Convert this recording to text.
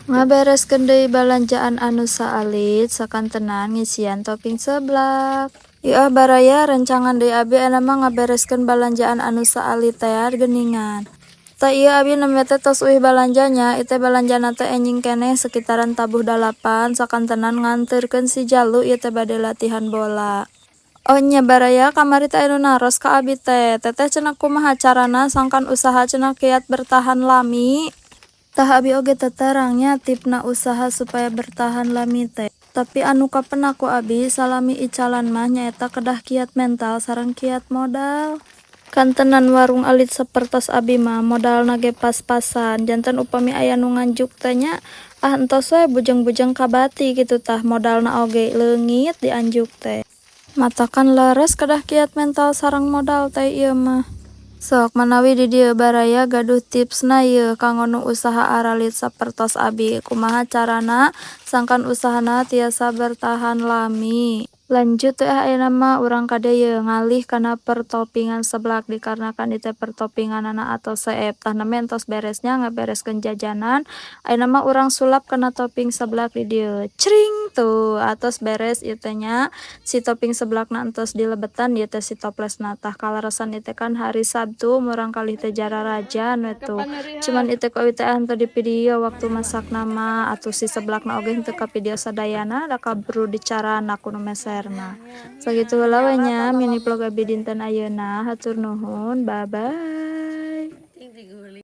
Ngabereskeun deui balanjaan anu saalit, sakantenan ngisian topping seblak. Ieu baraya rencangan deui abi ayeuna mah ngabereskeun balanjaan anu saalit teh geuningan. Tah, ieu abi nembe teh tos uih balanja nya, ieu teh balanjana teh enjing keneh sekitaran tabuh 8, sakantenan nganterkeun si Jalu ieu teh bade latihan bola. Oh nya, baraya, kamari teh aya nu naros ka abi teh, "Teteh," cenah, "kumaha carana sangkan usaha," cenah, "kiat bertahan lami?" Tah, abi oge teu terang nya tipna usaha supaya bertahan lami teh. Tapi anu kapenak ku abi salami icalan mah nyaeta kedah kiat mental sareng kiat modal. Kantenan warung alit sapertos abi mah modalna ge pas-pasan, janten upami aya nu nganjuk teh nya, ah, entos we bujeng-bujeng kabati kitu. Tah, modalna oge leungit dianjuk teh. Matakan leres kedah kiat mental sareng modal teh ieu mah. Sok manawi di dieu baraya gaduh tipsna yeuh kanggo nu usaha aralit sapertos abi, kumaha carana sangkan usahana tiasa bertahan lami. Lanjut we ah, ayeuna mah urang ka dieu ngalih kana pertopingan seblak, dikarenakan ieu teh pertopinganana atos seep. Tah, nembe entos beres nya ngabereskeun jajanan, ayeuna mah urang sulap kana topping seblak di dieu. Cring, tuh atos beres ieu teh nya, si topping seblakna entos dilebetan ieu teh si toplesna. Tah, kaleresan ieu teh kan hari Sabtu, murangkalih teh jararajan we tuh. Cuman ieu teh ku abi teh henteu di video waktu masakna mah, atuh si seblakna oge henteu kavideo sadayana, da kaburu dicarandak ku nu meserna. Sakitu heula we nya mini vlog abi dinten ayeuna, hatur nuhun, bye bye.